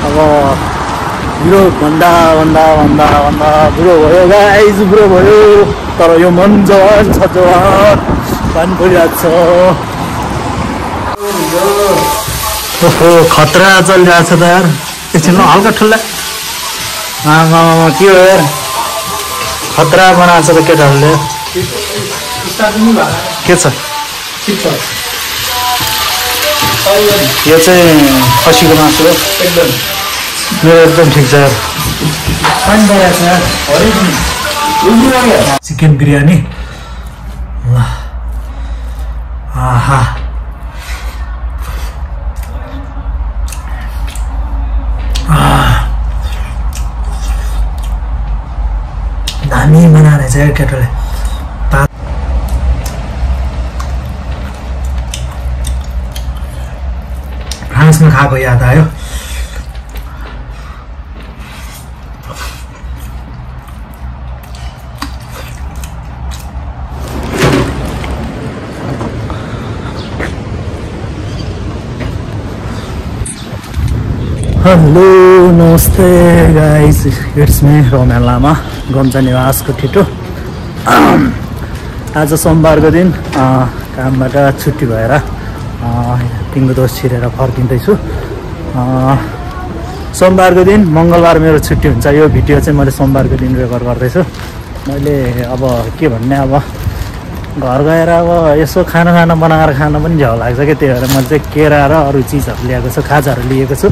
अब हिरो भन्दा भन्दा भन्दा भन्दा बुढो भयो गाइस, बुढो भयो। तर यो मन जवान छ, जवान पानी परिरहेको छ। ओहो खतरा चलिरहेको छ त यार। एकछिनमा हल्का ठुला आमा के हो यार, खतरा बनाएको छ त केटाहरूले। के छ यो चाहिँ खसीको मासु हो। मेरो एकदम ठिक छ यार। चिकन बिरयानी। आहा दामी बनाएर चाहिँ केटाले। फ्रान्समा खाएको याद आयो। हेलो नमस्ते गाइस, इट्स मी रोमेन लामा, गम्चा निवासको ठिटो। आज सोमबारको दिन कामबाट छुट्टी भएर तिम्रो दोष छिरेर फर्किँदैछु। सोमबारको दिन, मङ्गलबार मेरो छुट्टी हुन्छ। यो भिडियो चाहिँ मैले सोमबारको दिन रेकर्ड गर्दैछु। मैले अब के भन्ने, अब घर गएर अब यसो खाना बनाएर खान पनि झ्याउ लाग्छ क्या। त्यही भएर मैले चाहिँ केरा र अरू चिजहरू ल्याएको छु, खाजाहरू लिएको छु।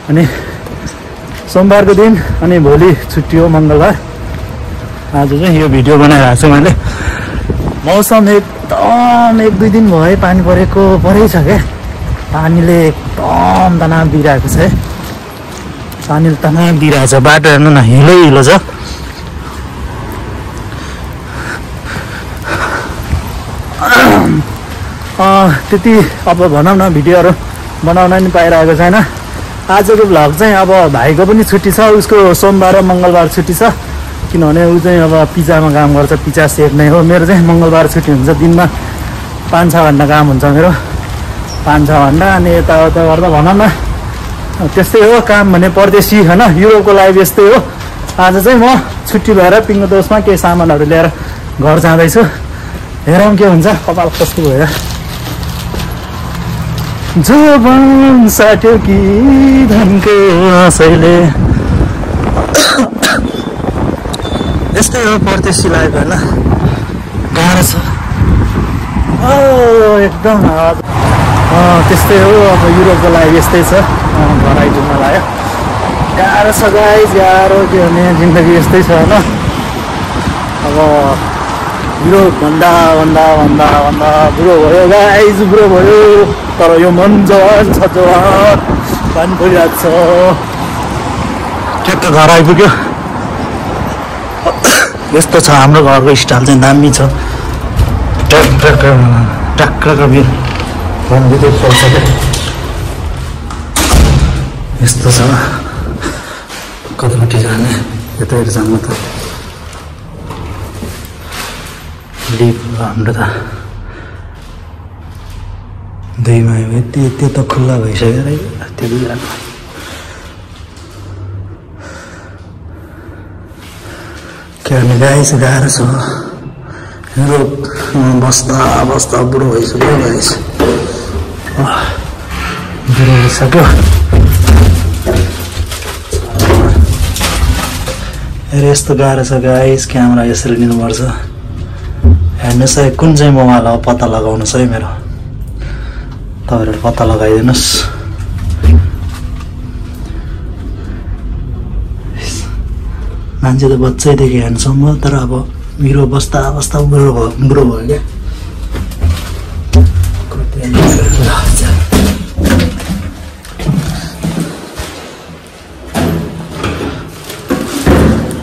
अनि सोमबारको दिन, अनि भोलि छुट्टी हो मङ्गलबार। आज चाहिँ यो भिडियो बनाइरहेको छु मैले। मौसम एकदम 1-2 दिन भयो है पानी परै छ क्या। पानीले एकदम तनाव दिइरहेको छ है। पानीले तनाव दिइरहेको छ। बाटो हेर्नु न, हिलो छ। त्यति अब भनौँ न, भिडियोहरू बनाउन नि पाइरहेको छैन। आजको भ्लग चाहिँ अब भाइको पनि छुट्टी छ, उसको सोमबार र मङ्गलबार छुट्टी छ। किनभने ऊ चाहिँ अब पिज्जामा काम गर्छ, पिज्जा सेफ नै हो। मेरो चाहिँ मङ्गलबार छुट्टी हुन्छ। दिनमा 5-6 घन्टा काम हुन्छ मेरो, 5-6 घन्टा। अनि यताउता गर्दा भनौँ न त्यस्तै हो काम भने। परदेशी होइन, युरोपको लाइफ यस्तै हो। आज चाहिँ म छुट्टी भएर पिङ्गो दोषमा केही सामानहरू लिएर घर जाँदैछु। हेरौँ के हुन्छ, कपाल कस्तो भयो। जोबन साट्यो कि धनको आशैले। यस्तै हो परदेशी लाइफ होइन, गाह्रो छ एकदम। त्यस्तै हो अब युरोपको लाइफ यस्तै छ। घर आइपुग्न लाग्यो, गाह्रो छ गाइस, गाह्रो। के भने जिन्दगी यस्तै छ होइन। अब युरोप भन्दा भन्दा भन्दा भन्दा बुढो भयो गाइस, बुढो भयो। तर यो मन जवान छ, जवान पानी परिरहेको छ। ठ्याक्क घर आइपुग्यो। यस्तो छ हाम्रो घरको स्टाइल चाहिँ, दामी छ। ट्याक्क बिल भन्दै पर्छ क्या। यस्तो छ। कतापट्टि जाने, यतातिर जानु त लिभ हाम्रो त 2 माइल। त्यो त खुल्ला भइसक्यो है, त्यो जानु। के भने गाइस, गाह्रो छ। युरोप बस्दा बुढो भइसक्यो गाइस, बुढो भइसक्यो। यस्तो गाह्रो छ गाइस। क्यामेरा यसरी लिनुपर्छ। हेर्नुहोस् है, कुन चाहिँ मोबाइल हो पत्ता लगाउनुहोस् है मेरो। तपाईँहरू पत्ता लगाइदिनुहोस्। मान्छे त बच्चैदेखि ह्यान्डसम हो, तर अब मेरो बस्दा बुढो भयो क्या।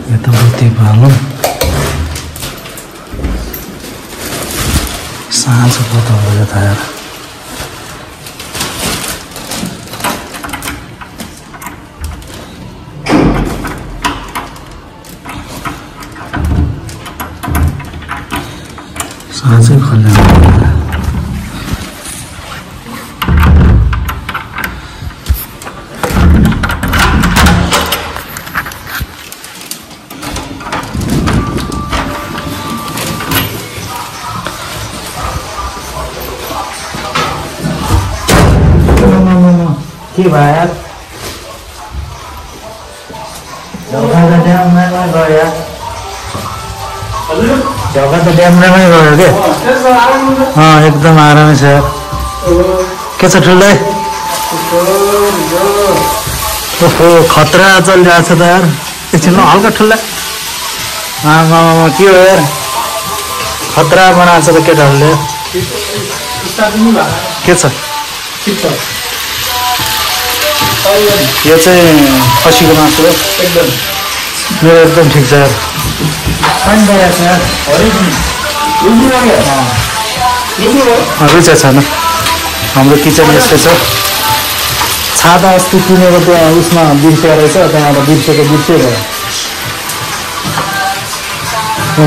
यताउति भालौँ, साँझो पत्ता भयो त यार। साँझै खोल्दैन। के भयो यार झगडा ड्याममै गयो यार झगडा ड्याममै गयो के एकदम आरामै छ यार के छ ठुलै ओहो खतरा चलिरहेको छ त यार एकछिनमा हल्का ठुल्ला आमा के हो यार खतरा बनाएको छ त केटाहरूले के छ यो चाहिँ खसीको मासु हो मेरो एकदम ठिक छ यार पानी परेको छ यार रुचा छैन हाम्रो किचन यस्तै छ छाता अस्ति किनेको त्यहाँ उसमा बिर्सेको रहेछ त्यहाँबाट बिर्सेको भयो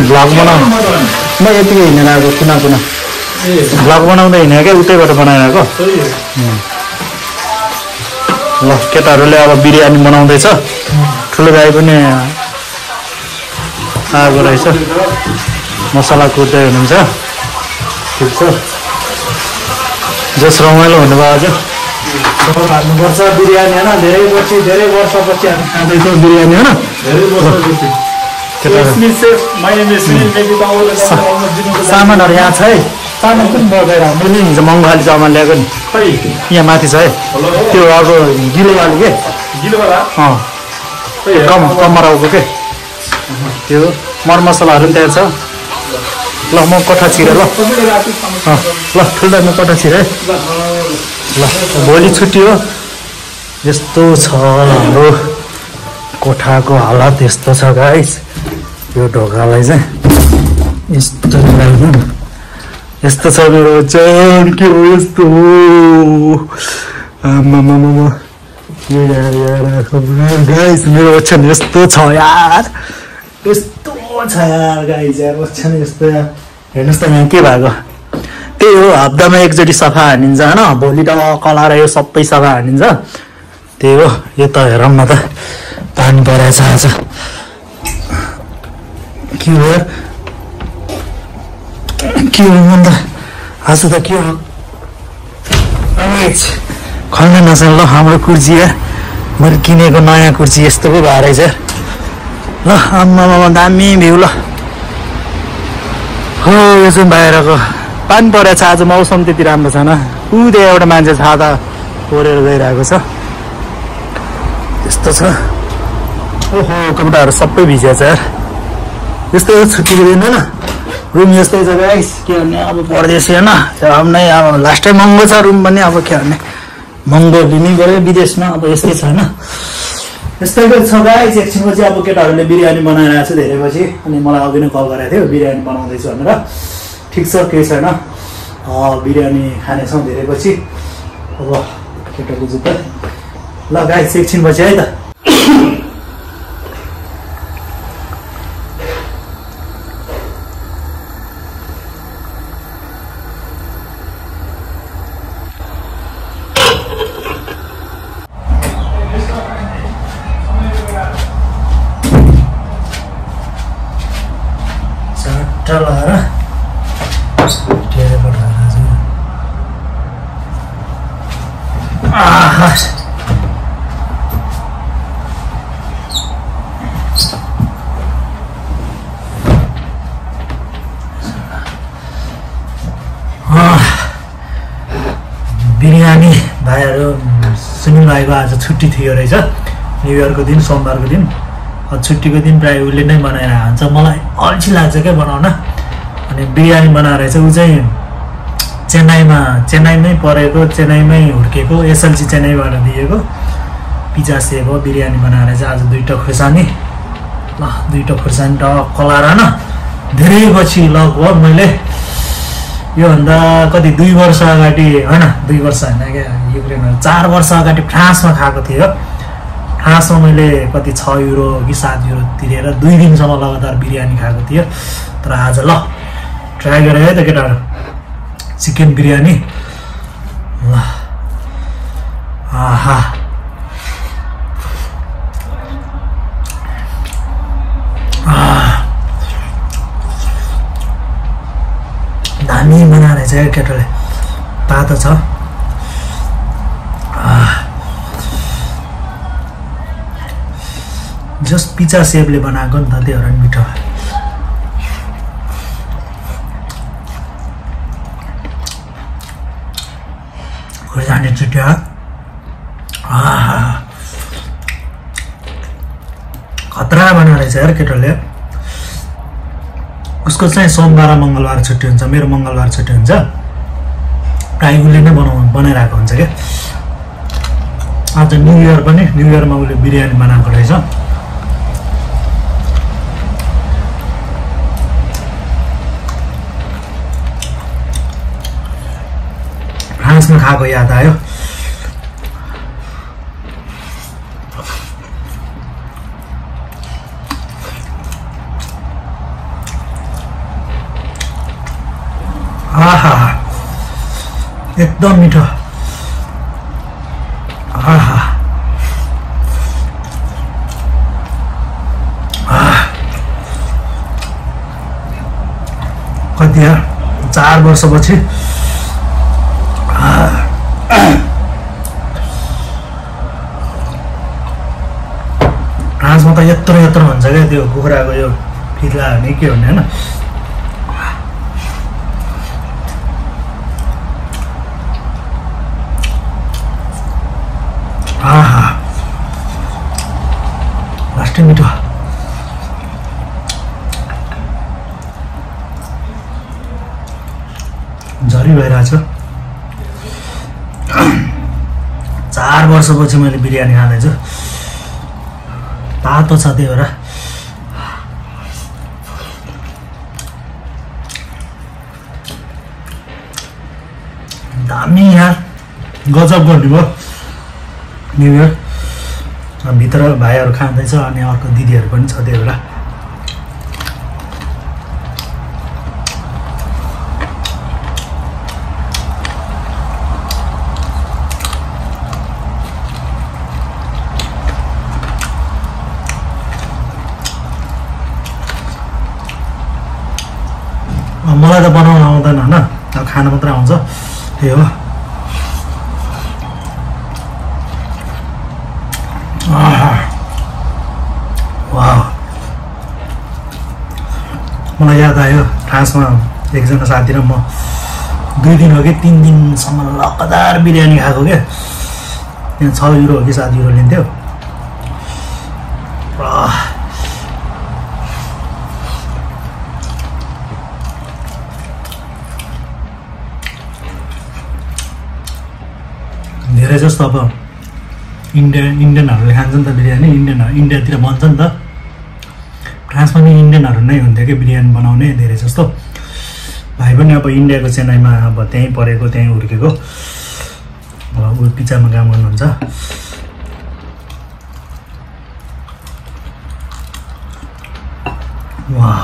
भ्लग बनाउनु म यतिकै हिँडेर आएको कुना भ्लग बनाउँदै हिँडेको क्या उतैबाट बनाएर आएको ल केटाहरूले अब बिरयानी बनाउँदैछ ठुलो दाइ पनि आएको रहेछ मसला कुट्दै हुनुहुन्छ ठिक छ जस रमाइलो हुनुभयो आज खानुपर्छ बिरयानी होइन धेरै वर्षपछि हामी खाँदैछौँ बिरयानी होइन सामानहरू यहाँ छ है सामान पनि बगेर मैले हिजो मङ्गवाली चामल ल्याएको नि यहाँ माथि छ है त्यो अब गिलोवाली के कमराउको के त्यो मरमसलाहरू पनि त्यहाँ छ ल म कोठा छिरेँ ल ठुल्दामा कोठा छिरेँ ल भोलि छुट्टी हो यस्तो छ हाम्रो कोठाको हालत यस्तो छ गाइस यो ढोकालाई चाहिँ यस्तो छ मेरो ओछ्यान के हो यस्तो गाइस मेरो ओछ्यान यस्तो छ यार गाइस यार ओछ्यान यस्तो यार हेर्नुहोस् त यहाँ के भएको त्यही हो हप्तामा एकचोटि सफा हानिन्छ होइन भोलि त कलाएर यो सबै सफा हानिन्छ त्यही हो यो त हेरौँ न त पानी परेछ आज के हो अन्त आज त के हो खल्न नसक्नु ल हाम्रो कुर्सी यार मैले किनेको नयाँ कुर्सी यस्तो पो भएर रहेछ ल आम्मामा दामी भ्यू ल हो यो चाहिँ बाहिरको पानी परेको छ आज मौसम त्यति राम्रो छैन उदे एउटा मान्छे छाता ओरेर गइरहेको छ यस्तो छ ओहो कपडाहरू सबै भिजेको छ यार यस्तो छुट्टीको दिन होइन रुम यस्तै छ गाइस के भन्ने अब परदेश होइन अब नै अब लास्ट टाइम महँगो छ रुम पनि अब के भन्ने महँगो लिनै पऱ्यो विदेशमा अब यस्तै छ होइन यस्तै छ गाइस एकछिनपछि अब केटाहरूले बिरयानी बनाइरहेको छ धेरै पछि अनि मलाई अघि नै कल गरेको थियो बिरयानी बनाउँदैछु भनेर ठिक छ केही छैन बिरयानी खानेछौँ धेरै पछि अब केटाको जुत्ता ल गाइस एकछिनपछि है त बिरयानी भाइहरू सुनिल भाइको आज छुट्टी थियो रहेछ न्यु इयरको दिन सोमबारको दिन छुट्टीको दिन प्रायः उसले नै बनाएर हान्छ मलाई अल्छी लाग्छ क्या बनाउन अनि बिरयानी बनाएर चाहिँ ऊ चाहिँ चेन्नाईमै परेको चेन्नाईमै हुर्केको एसएलसी चेन्नाईबाट दिएको 50 सेको बिरयानी बनाएर चाहिँ आज 2टा खुर्सानी ल 2टा खुर्सानी कलाएर न धेरै पछि लगभग मैले योभन्दा कति 2 वर्ष अगाडि होइन 2 वर्ष होइन क्या युक्रेनहरू 4 वर्ष अगाडि फ्रान्समा खाएको थियो फ्रान्समा मैले कति 6 युरो कि 7 युरो तिरेर 2 दिनसम्म लगातार बिरयानी खाएको थियो तर आज ल ट्राई गरेँ है त केटाहरू चिकन बिरयानी ल आहा दामी बनाएर चाहिँ केटाले तातो छ जस्ट पिज्जा सेपले बनाएको नि त त्यही भएर मिठो खोर्सानी छिट्या खतरा बना रहेछ यार केटाले उसको चाहिँ सोमबार मङ्गलबार छुट्टी हुन्छ मेरो मङ्गलबार छुट्टी हुन्छ प्रायः उसले नै बनाइरहेको हुन्छ क्या आज न्यू इयर पनि न्यू इयरमा उसले बिरयानी बनाएको रहेछ फ्रान्समा खाएको याद आयो आहा एकदम मिठो आहा कति 4 वर्षपछि फ्रान्समा त यत्रो यत्रो हुन्छ क्या त्यो कुखुराको यो फित्ला भने के भन्ने होइन आहा लास्टै मिठो झरी भइरहेछ 4 वर्षपछि मैले बिरयानी खाँदैछु तातो छ त्यही भएर दामी यार गजब गर्ने भयो न्यू इयर भित्र भाइहरू खाँदैछ अनि अर्को दिदीहरू पनि छ त्यही भएर मलाई त बनाउन आउँदैन होइन अब खान मात्र आउँछ त्यही हो वाह मलाई याद आयो फ्रान्समा एकजना साथी र म 2 दिन हो कि 3 दिनसम्म लगातार बिरयानी खाएको क्या त्यहाँ 6 युरो हो कि 7 युरो लिन्थ्यो धेरै जस्तो अब इन्डियनहरूले खान्छ नि त बिरयानी इन्डियातिर बन्छ नि त फ्रान्समा नि इन्डियनहरू नै हुन्थ्यो कि बिरयानी बनाउने धेरै जस्तो भाइ पनि अब इन्डियाको चेन्नईमा अब त्यहीँ पढेको त्यहीँ हुर्केको अब ऊ पिज्जामा काम गर्नुहुन्छ वाह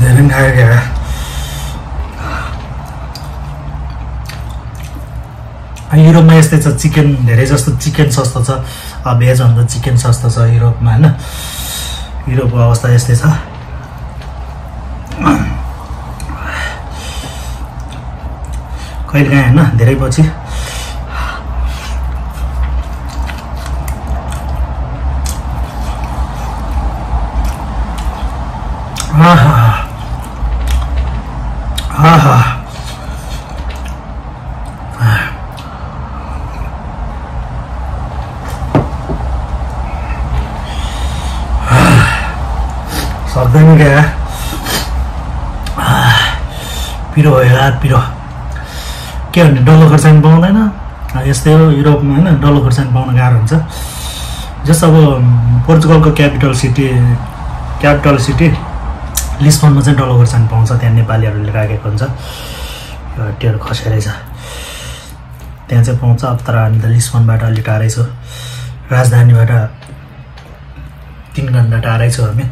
धेरै खायो क्या युरोपमा यस्तै छ चिकन धेरै जस्तो चिकन सस्तो छ भेज भन्दा चिकन सस्तो छ युरोपमा होइन युरोपको अवस्था यस्तै छ कहिलेकाहीँ होइन धेरै पछि सक्दैन क्या पिरो हो यार पिरो के भन्ने डल्लो खोर्सानी पाउँदैन यस्तै हो युरोपमा होइन डल्लो खोर्सानी पाउन गाह्रो हुन्छ। जस अब पोर्चुगलको क्यापिटल सिटी लिस्बनमा चाहिँ डल्लो खोर्सानी पाउँछ। त्यहाँ नेपालीहरूले राखेको हुन्छ। यो हट्टीहरू खसेर छ त्यहाँ चाहिँ पाउँछ। अब तर हामी त लिस्बनबाट अलि टाढै छु, राजधानीबाट 3 घन्टा टाढै छु हामी।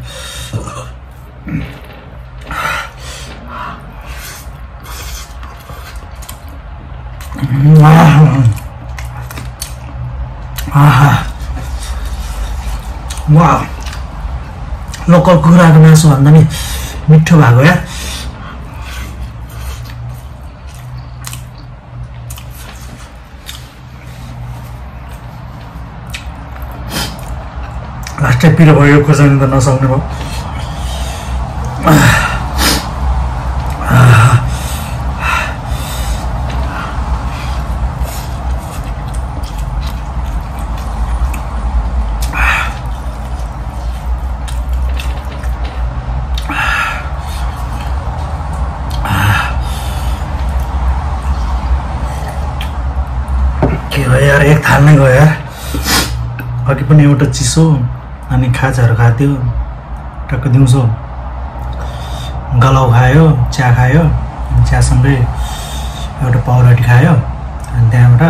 लोकल कुखुराको मासु भन्दा नि मिठो भएको यार। लास्टै पिरो भयो खोर्सानी त नसक्ने भयो। के भयो यार, एक थाल नै गयो यार। अघि पनि एउटा चिसो अनि खाजाहरू खाथ्यो, टक्क दिउँसो गलाउ खायो, चिया खायो, चियासँगै एउटा पाउरोटी खायो। अनि त्यहाँबाट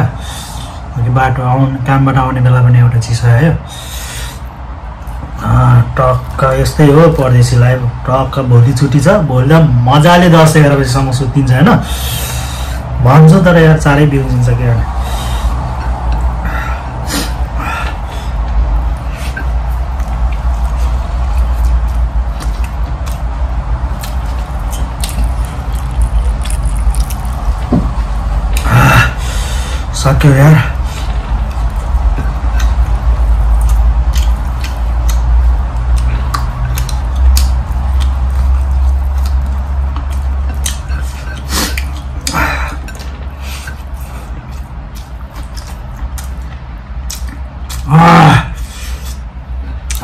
अघि बाटो कामबाट आउने बेला पनि एउटा चिसो आयो। टक्क यस्तै हो परदेशी लाइफ। टक्क भोलि छुट्टी छ, भोलि त मजाले 10-11 बजीसम्म सुत्तिन्छ होइन भन्छु, तर यार चाँडै बिउजिन्छ क्या। सक्यो यार।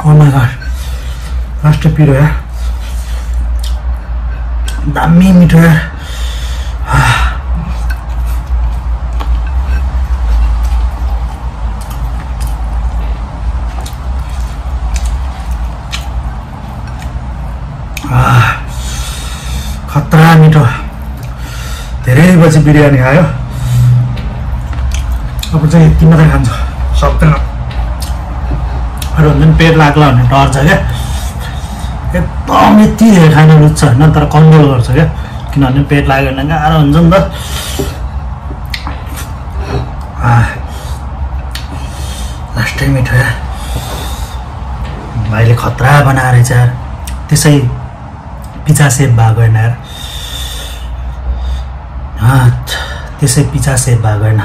Oh my god, लास्ट पिरो यार, दामी मिठो यार। खतरा मिठो। धेरै पछि बिरयानी खायो, अब चाहिँ यति मात्रै खान्छ, सक्दैन। अरू हुन्छ नि पेट लाग्ला भन्ने डर छ क्या। एकदम यति धेरै खान रुच्छ होइन, तर कन्ट्रोल गर्छ क्या, किनभने पेट लाग्यो भने गाह्रो हुन्छ नि त। लास्टै मिठो यार। भाइले खतरा बनाएर रहेछ यार। त्यसै पिज्जा सेप भएको होइन यार, त्यसै पिज्जा सेप भएको होइन।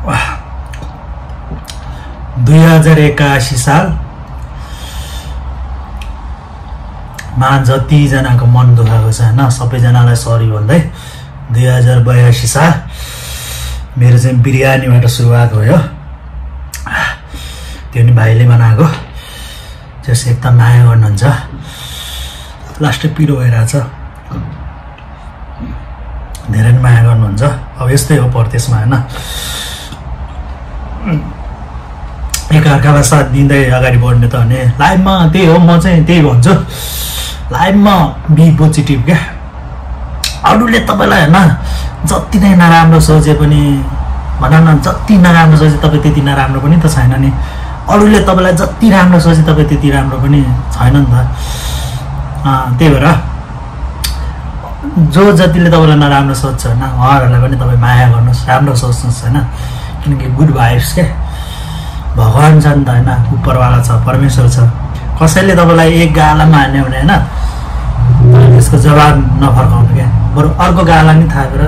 वाह, 2081 सालमा जतिजनाको मन दुखाएको छ होइन, सबैजनालाई सरी भन्दै 2082 साल मेरो चाहिँ बिरयानीबाट सुरुवात भयो। त्यो नि भाइले बनाएको, जस एकदम माया गर्नुहुन्छ। लास्टै पिरो भइरहेछ, धेरै नै माया गर्नुहुन्छ। अब यस्तै हो परदेशमा होइन, एकअर्कालाई साथ दिँदै अगाडि बढ्ने त भने लाइफमा त्यही हो। म चाहिँ त्यही भन्छु, लाइफमा बी पोजिटिभ क्या। अरूले तपाईँलाई होइन जति नै नराम्रो सोचे पनि, भनौँ न जति नराम्रो सोचे तपाईँ त्यति नराम्रो पनि त छैन नि। अरूले तपाईँलाई जति राम्रो सोचे तपाईँ त्यति राम्रो पनि छैन नि त। त्यही भएर जो जतिले तपाईँलाई नराम्रो सोध्छ होइन, उहाँहरूलाई पनि तपाईँ माया गर्नुहोस्, राम्रो सोच्नुहोस् होइन। किनकि गुड भाइब्स क्या, भगवान् छ नि त होइन, उपरवाला छ, परमेश्वर छ। कसैले तपाईँलाई एक गालामा हान्यो भने होइन, त्यसको जवाब नफर्काउनु क्या, बरु अर्को गाला नि थापेर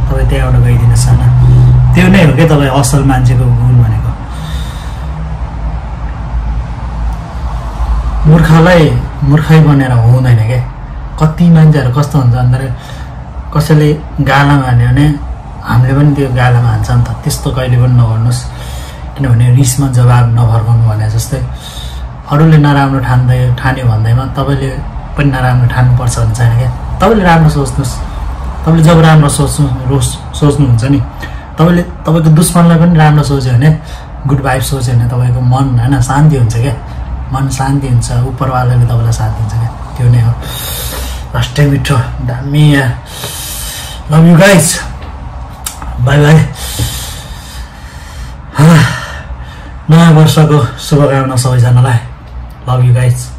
तपाईँ त्यहाँबाट गइदिनुहोस् होइन। त्यो नै हो क्या तपाईँ असल मान्छेको गुण भनेको। मूर्खलाई मूर्खै बनेर हुँदैन क्या। कति मान्छेहरू कस्तो हुन्छ भन्दाखेरि कसैले गालामा हान्यो भने हामीले पनि त्यो गालामा हान्छ नि त। त्यस्तो कहिले पनि नगर्नुहोस्, किनभने रिसमा जवाब नफर्काउनु भने जस्तै अरूले नराम्रो ठान्यो भन्दैमा तपाईँले पनि नराम्रो ठान्नुपर्छ भने छैन क्या। तपाईँले राम्रो सोच्नुहोस्। तपाईँले जब राम्रो सोच्नुहुन्छ नि, तपाईँले तपाईँको दुश्मनलाई पनि राम्रो सोच्यो भने, गुड भाइब सोच्यो भने तपाईँको मन होइन शान्ति हुन्छ क्या। मन शान्ति हुन्छ, उपरवालाले तपाईँलाई साथ दिन्छ क्या। त्यो नै हो। लास्टै मिठो दामी। Love you guys, by by. नयाँ वर्षको शुभकामना सबैजनालाई। Love you guys.